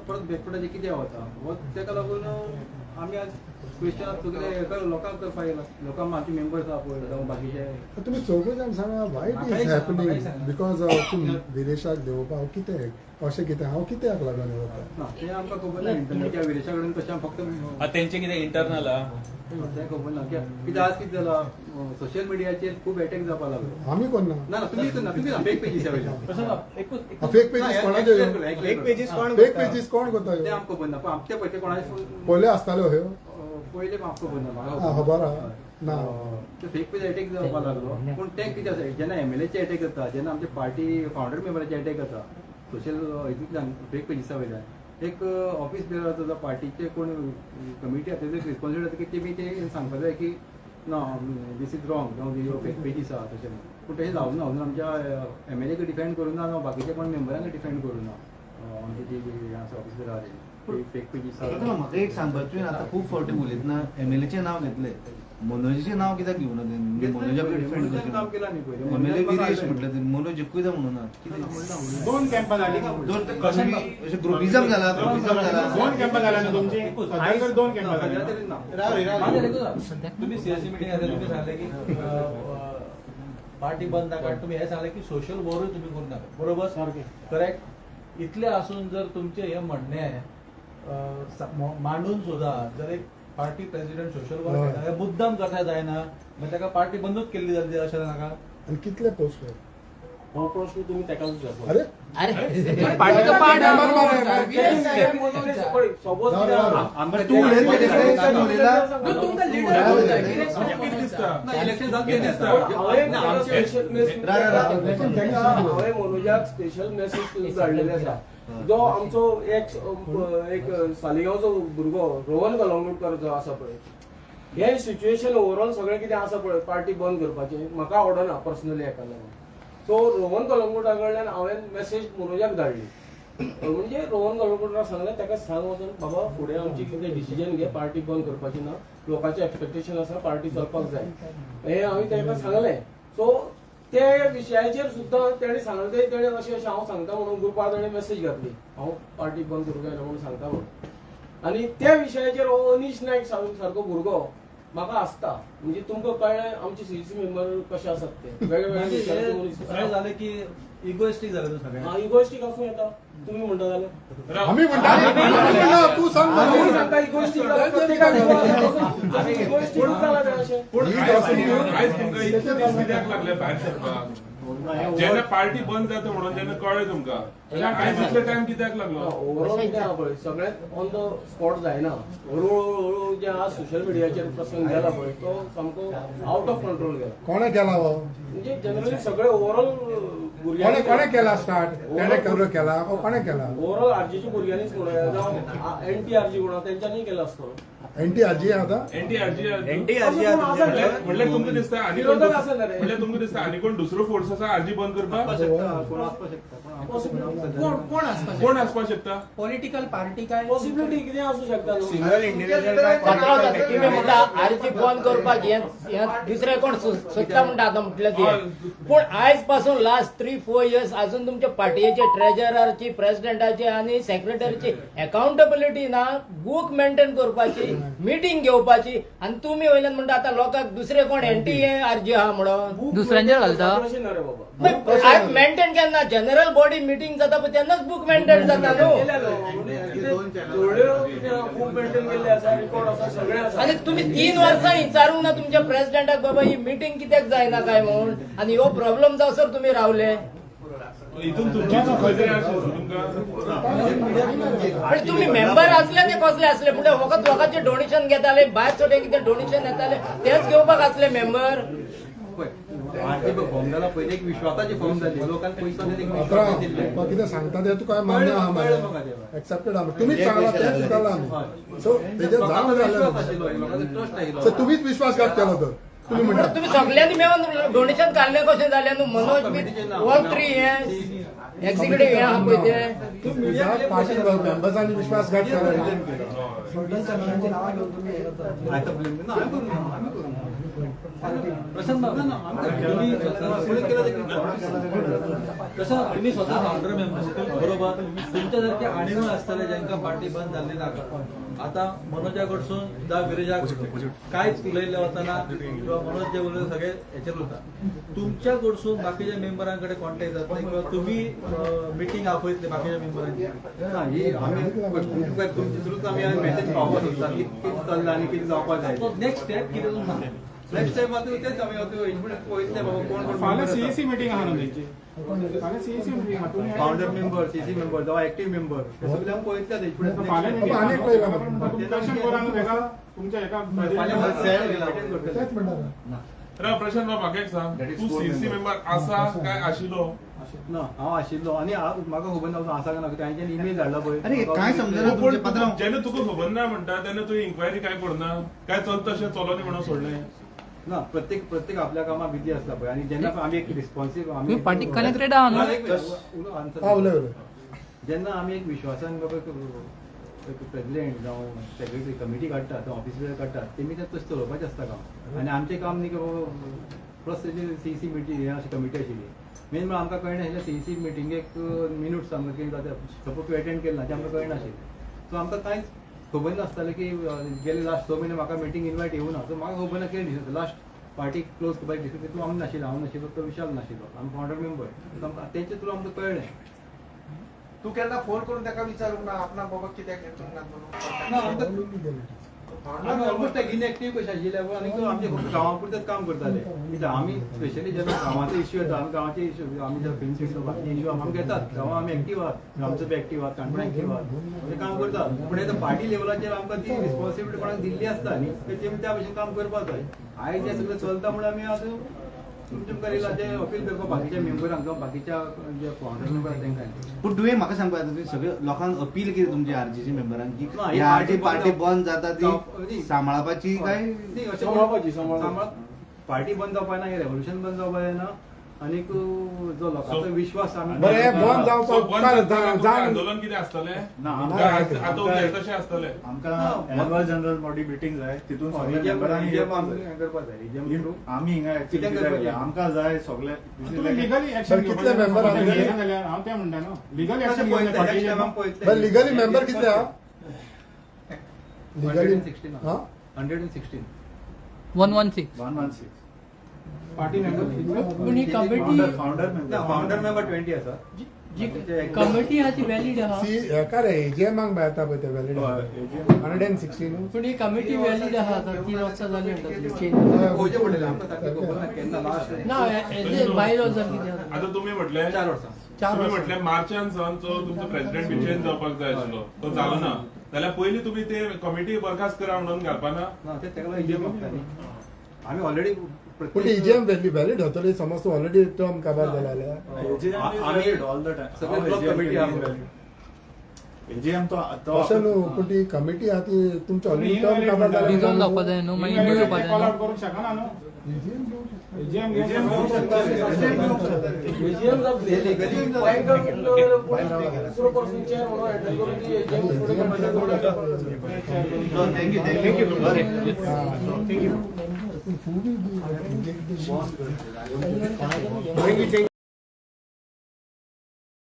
परत बॅकफुटाचेर कित्याक वता हो ताका लागून आमी आज क्वेश्चन सगळे हेका लोकांक करपाक येयला. लोकांक आमचे मेंबर्स आहा पळय, जावं बाकीचे. तुमी चौगूय जाण सांगा, why it is happening? Because तूं विरेशाक देंवोवपा कितें अशें कितें हांव कित्याक लागून वता? ना, तें आमकां खबर ना. इंटरनल विरेशा कडेन कशें फक्त तेंचे कितें इंटरनल आहा? तें खबर ना. कित्याक आज कितें जालां, सोशल मिडियाचेर खूब एटॅक जावपाक लागलो. आमी कोण ना. ना ना, तुमी ना, तुमी फेक पेजीस वयल्यान. फेक पेजीस कोणाचे? फेक पेजीस कोण? फेक पेजीस कोण करता? तें आमकां खबर ना, पण आमचे पयशे कोणाचे पयले आसताल्यो ह्यो. पयले आमकां खबर ना. आं, खबर आहा ना. ते फेक पेज एटॅक जावपाक लागलो. पूण तें कितें आसा, जेन्ना एमएलएचे एटॅक जाता, जेन्ना आमचे पार्टी फावंडर मेंबराचे एटॅक जाता सोशल हितूंतल्यान, फेक पेजीसा वयल्यान, एक ऑफिस बेराचो जावं पार्टीचे कोण कमिटी आसा, तेजे रिस्पॉन्सिबिलिटी आसा की तेमी ते सांगपाक जाय की ना, this is wrong, जावं ह्यो फेक पेजीस आहा तशें म्हणून. पूण तशें जावूं ना. अजून आमच्या एमएलएक डिफेंड करूं ना, जावं बाकीच्या कोण मेंबरांक डिफेंड करूं ना. आमची जी जी आसा ऑफिस बेरार फेक पेजीस आतां म्हाका एक सांगपाक, तुवें आतां खूब फावटी उलयतना एमएलएचें नांव घेतलें, मनोजाचें नांव कित्याक घेवना तेणी? मनोजाक डिफेंड मनोजान काम केलां न्ही पयलीं. एमएलए विरेश म्हटलें तेणी, मनोज एकूय म्हणूना कितें? दोन कॅम्पां जाली. दोन अशें ग्रुपिझम जाला, ग्रुपिझम जाला. दोन कॅम्पां जाला न्हू तुमची सध्या तर? दोन कॅम्पां सध्या जाली. तरी ना. राव रे, राव रे. तुम्ही सीएससी मिटिंग आसली, तुम्ही सांगले की पार्टी बंद नाका आनी तुम्ही हे सांगले की सोशल वॉरूय तुम्ही करू नाका, बरोबर? करेक्ट. इतले असून जर तुमचे हे म्हणणे मांडून सुद्धा जर एक पार्टी प्रेसिडेंट सोशल वॉर खेळटा, हे मुद्दाम करता जायना, मागीर ताका पार्टी बंदूच केल्ली जातली अशें नाका? आनी कितले पोस्ट? हो प्रश्न तुम्ही ताकाच विचारलो. अरे. अरे, पार्टीचो पार्ट. सपोज तूं उलयत तेजे कडेन, तूं उलयला. तुमकां लिडर कोण जाय? कितें दिसता? ना, इलेक्शन जावन कितें दिसता? हांवें ना, आमचे स्पेशल मेसेज रा, रा, रा. हांवें मनोजाक स्पेशल मेसेज धाडलेले आसा. जो आमचो एक एक सालिगांवचो भुरगो रोहन कलंगूटकर जो आसा पळय, हे सिच्युएशन ओवरऑल सगळें कितें आसा पळय, पार्टी बंद करपाचें म्हाका आवडना पर्सनली हेका लागून. सो रोहन कलंगूटा कडल्यान हांवें मेसेज मनोजाक धाडली. म्हणजे रोहन कलंगूटाक सांगलें, ताका सांग वचून बाबा, फुडें आमची कितें डिसिजन घे, पार्टी बंद करपाची ना, लोकांचें एक्सपेक्टेशन आसा, पार्टी चलपाक जाय, हें हांवें ताका सांगलें. सो ते विशयाचेर सुद्दां तेणें सांगलें, ते तेणें अशें अशें हांव सांगता म्हणून ग्रुपार तेणें मेसेज घातली, हांव पार्टी बंद करूंक जायना म्हणून सांगता म्हणून. आनी त्या विशयाचेर हो अनिश नायक सारको भुरगो म्हाका आसता. म्हणजे तुमकां कळ्ळें आमचे सीसी मेंबर कशे आसात ते, वेगळे वेगळे विचारांचे मनीस. सगळें जालें की इगोइस्टीक जालें न्हू सगळें. इगोइस्टीक आसूं येता, तुमी म्हणटा जाल्यार. आमी म्हणटा, आमी म्हणटा, तूं सांग आमी मरे. सांगता इगोइस्टीक जाल्यार प्रत्येकाक इगोइस्टीक जाला तें अशें. पूण ही आयज तुमकां इतले दीस कित्याक लागले भायर सरपाक? जेन्ना पार्टी बंद जाता म्हणून जेन्ना कळ्ळें तुमकां, जाल्यार आयज इतले टायम कित्याक लागलो? ओवरऑल कितें आहा पळय, सगळें ऑन the spot जायना. हळू हळू हळू जे आज सोशल मिडियाचेर प्रसंग गेला पळय, तो सामको आउट ऑफ कंट्रोल गेला. कोणें केला हो? म्हणजे जनरली सगळे ओवरऑल कोणें भुरग्यांनी. कोणें केला स्टार्ट? तेणें करूं केला ओ कोणें केला? ओवरऑल आरजीच्या भुरग्यांनीच म्हणूया जावं एनटी आरजी कोणा तेंच्यांनी केला आसतलो. एनटी आरजी आता. एनटीआरजी. एनटीआरजी. म्हणल्यार तुमकां दिसता आनी कोण विरोधक आसा ना रे. म्हणल्यार तुमकां दिसता आनी कोण दुसरो फोर्स आसा आरजी बंद करपाक? आसपाक शकता कोण, आसपाक शकता कोण, आमकां खबर ना सध्या. कोण कोण आसपाक? कोण आसपाक शकता? पॉलिटिकल पार्टी काय? पॉसिबिलिटी कितें आसूं शकता न्हू. सिंगल इंडिव्हिज्युअल काय? तुम्ही म्हणटा आरजी बंद करपाक हे हे दुसरे कोण सोदता म्हणटा आतां म्हटलें ते. पूण आयज पासून लास्ट 3-4 इयर्स अजून तुमच्या पार्टीचे ट्रेजराची, प्रेसिडेंटाची आनी सेक्रेटरीची अकाउंटेबिलिटी ना. बूक मेंटेन करपाची, मिटींग घेवपाची, आनी तुमी वयल्यान म्हणटा आतां लोकांक दुसरे कोण एनटी आरजी आहा म्हणून. दुसऱ्यांचेर घालता? अशें ना रे बाबा. मेंटेन केन्ना जनरल बॉडी मिटींग जाता पळय तेन्नाच बूक मेंटेन जाता न्हू. केल्या न्हू. म्हणजे कितें थोड्यो कितें बूक मेंटेन केल्ले आसा, रिकॉर्ड आसा, सगळें आसा. आनी तुम्ही 3 वर्सां विचारूंक ना तुमच्या प्रेसिडेंटाक, बाबा ही मिटींग कित्याक जायना काय म्हणून? आनी हो प्रॉब्लेम जावसर तुमी रावले. हितून तुमची चूक खंय तरी आसा तुमकां. पण तुम्ही मेंबर असले ते कसले असले म्हणजे फकत लोकांचे डोनेशन घेताले, भायर सोडे कितें डोनेशन येताले तेच घेवपाक असले मेंबर. पळय, आरजी फॉर्म जाला पयलीं एक विश्वासाची फॉर्म जाली, लोकांक पयसो दिले, एक विश्वास अकरा दिल्ले. तुका कितें सांगता तें तुका मान्य आहा कळ्ळें मरे? म्हाका तें. एक्सेप्टेड आहा? तुमीच सांगला तेंच विचारला आमी. सो तेजेर लोकांचो जावं विश्वास जालें. आशिल्लो, लोकांचो ट्रस्ट आशिल्लो. सो तुमीच विश्वासघात केलो तर तुमी म्हणटा. तुम्ही सगळ्यांनी मेळून डोनेशन काडलें कशें जालें न्हू? मनोज बी ऑल थ्री हे एक्झिक्युटीव हे आहा पळय ते. तुझ्या पार्टी मेंबर्सांनी विश्वासघात केला. आता blame ना, आमी करूंक ना, आमी करूंक ना. प्रशांत बाबू, तुम्ही प्रशांत, तुम्ही स्वतः फाउंडर मेंबर, बरोबर? तुमच्या सारखे आणीव आसतले जांकां पार्टी बंद जाल्ली नाका. आता मनोजा कडसून जावं विरेजा कडसून कांयच उलयल्लें वतना किंवा मनोज जे उलयले सगळे हेचेर उरता. तुमच्या कडसून बाकीच्या मेंबरां कडेन कॉन्टेक्ट जातले किंवा तुम्ही मिटींग आपयतले बाकीच्या मेंबरांची? ना, ही आमी तुमच्या थ्रूच आमी मेसेज पावपाक सोदता की कितें चल्लां आनी कितें जावपाक जाय. नेक्स्ट स्टेप कितें तुमी सांगा. नेक्स्ट टायम आतां तेच आमी आतां हेजे फुडें पळयतले बाबा कोण कोण फाल्यां सीईसी मिटींग आहा न्हू तेंची, फाल्यां सीईसी मिटींग आहा, तुम्ही फाउंडर मेंबर, सीसी मेंबर जावं एक्टीव मेंबर, हे सगळे आमी पळयतले हेजे फुडें. फाल्यां बाबा, आनीक पळयला मरे. तुमी क्वेश्चन करा न्हू तेका, तुमच्या हेका. फाल्यां सेल करतले. तेच म्हणटा. राव प्रशांत बाब, म्हाका एक सांग, तूं सीसी मेंबर आसा काय आशिल्लो? ना, हांव आशिल्लो आनी म्हाका खबर ना आसा काय ना, तांच्यानी इमेल धाडला पळय. अरे काय समजना पूण तुमचे पात्रांव. जेन्ना तुका खबर ना म्हणटा तेन्ना तुवें इन्क्वायरी काय करना? काय चलता तशें चलोनी म्हणून सोडलें? ना, प्रत्येक प्रत्येक आपल्या कामाक बिजी आसता पळय आनी जेन्ना पळय आमी एक रिस्पॉन्सिव आमी तुम्ही पार्टीक कनेक्टेड आहा न्हू? ना, एक मिनिट, उलो answer. हा, उलय उलय. जेन्ना आमी एक विश्वासान बाबा एक प्रेसिडेंट जावं सेक्रेटरी कमिटी काडटा, जावं ऑफिसर काडटा, तेमी तें तशें चलोवपाचें आसता काम. आनी आमचें काम न्ही की बाबा प्लस तेजी सीसी मिटींग हें अशी कमिटी आशिल्ली. मेन म्हळ्यार आमकां कळनाशिल्लें सीसी मिटिंगेक मिनुट्स आमकां कितें जाता, सपोज तूं एटेंड केलें ना तें आमकां कळनाशिल्लें. सो आमकां कांयच खबर नासतालें की गेले लास्ट 6 म्हयने म्हाका मिटींग इनवायट येवना. सो म्हाका खबर ना कितें लास्ट पार्टी क्लोज करपाची डिसिजन तितून आमी नाशिल्लो, हांव नाशिल्लो, तो विशाल नाशिल्लो, आमी फाउंडर मेंबर. सो आमकां तेंचे थ्रू आमकां कळ्ळें. तू केन्ना फोन करून ताका विचारूंक ना आपणाक बाबा कित्याक हें करूंक ना म्हणून? ना, आमकां आमी ऑलमोस्ट इनएक्टीव कशें आशिल्ले आनी आमचे गांवा पुरतेच काम करताले. कित्याक आमी स्पेशली जेन्ना गांवाचो इश्यू येता, आमी गांवाचे इश्यू, आमी जर फिल्म सिटी बाकीचे इश्यू आमकां घेतात. गांवां आमी एक्टीव आहात, आमचो बी एक्टीव आहात, काणकोण एक्टीव आहात, ते काम करतात. पूण आतां पार्टी लेवलाचेर आमकां ती रिस्पॉन्सिबिलिटी कोणाक दिल्ली आसता न्ही, तेची त्या भशेन काम करपाक जाय. आयज हें सगळें चलता म्हणून आमी आतां तुमचे मुखार येयला ते अपील करपाक बाकीच्या मेंबरांक जावं बाकीच्या जे फाउंडर मेंबर आसा तेंकां. पूण तुवें म्हाका सांगपा जाय, तुमी सगळे लोकांक अपील केली तुमच्या आरजीच्या मेंबरांक की ना, ही ही आरजी पार्टी पार्टी बंद जाता ती सांबाळपाची काय? न्ही, अशें सांबाळपाची, सांबाळपाची. सांबाळ पार्टी बंद जावपा ना, हे रेव्होल्युशन बंद जावपा जायना आनीक जो लोकांचो विश्वास आमी बरें, हें बंद सो जावपाक बंद जाण जाता जाण आंदोलन कितें आसतलें? ना, काय आतां उलयता तशें आसतलें? आमकां एन्युअल जनरल बॉडी मिटींग जाय, तितून सगळे मेंबरांनी येवपाक जाय. करपाक जाय एजीएम थ्रू. आमी हिंगा एक्चुअली कितें कित्याक करपाचें? येयला? आमकां जाय सगळे. तुम्ही लिगली ऍक्शन बरं, कितले member आहा? जाल्यार हांव तें म्हणटा न्हू, लिगली ऍक्शन नेक्स्ट टायम आमी पळयतले. बरं, लिगली मेंबर कितले आहा? लिगली 116. हा, 116. 116. 116 पार्टी मेंबर. पूण ही committee founder member, founder member 20 आसा. जी कमिटी आहा ती व्हॅलीड आहा? सी हेका रे एजीएमाक येता पळय ते व्हॅलिड 116. पूण ही कमिटी व्हॅलीड आहा आतां 3 वर्सां जाली म्हणटा तुमी चेंज. पळोवचें पडटलें आमकां, सारकें खबर ना केन्ना लास्ट. ना, एज बाय लॉ जर कितें आसा. आतां तुमी म्हटलें 4 वर्सां. 4 तुमी वर्सां. म्हटलें मार्चान सावन जो तुमचो प्रेसिडेंट बी चेंज जावपाक जाय आशिल्लो तो जालो ना, जाल्यार पयलीं तुमी ते कमिटी बरखास्त करा म्हणून घालपाना? ना, ते तेका एजीएम मागता न्ही आमी ऑलरेडी. पूण एजीएम व्हॅलिड जातली समज तूं ऑलरेडी टर्म काबार जाला जाल्यार? आमी ऑल the time सगळे ब्लॉक कमिटी आहा. एजीएम तो अशें न्हू, पूण ती कमिटी आहा ती तुमची ऑलरेडी टर्म काबार जाल्या. डिझॉल्व जावपा जाय न्हू, मागीर न्यू येवपा जाय कॉल न्हू. आउट करूंक शकना न्हू एजीएम घेवंक शकता. एजीएम. एजीएम घेवंक शकता. एजीएम दुसरो पर्सन चेअर म्हणून हँडल करून ती एजीएम फुडें करपाचें. Thank you, thank you, बरें. Who will be- thank you, thank you.